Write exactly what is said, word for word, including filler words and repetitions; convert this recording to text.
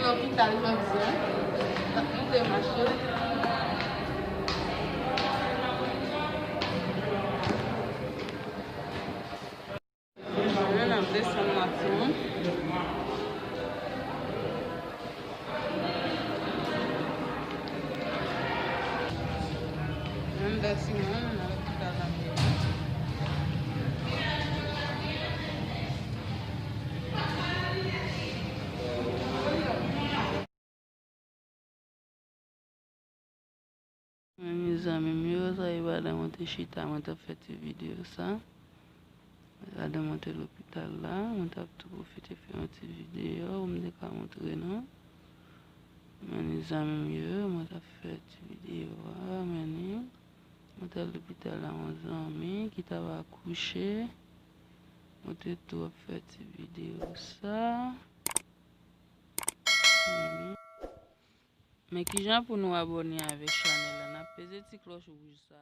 Lopital jodi a. N ap moute mache. N ap desann la tou. Anndan timoun, nan lopital la. Mezanmi m yo, sa e pandan mwen te chita, mwen t ap fè ti videyo sa. Pandan mwen te lopital la, mwen t ap tou pwofite fè yon ti videyo pou m te ka montre nou. Men zanmi m yo, mwen t ap fè ti videyo a, men ni, mwen t al lopital la, yon zanmi ki t ap akouche. Mwen te tou ap fè ti videyo sa. Men ni. Men kijan pou nou abòne avèk chanèl la? N ap peze ti klòch wouj sa.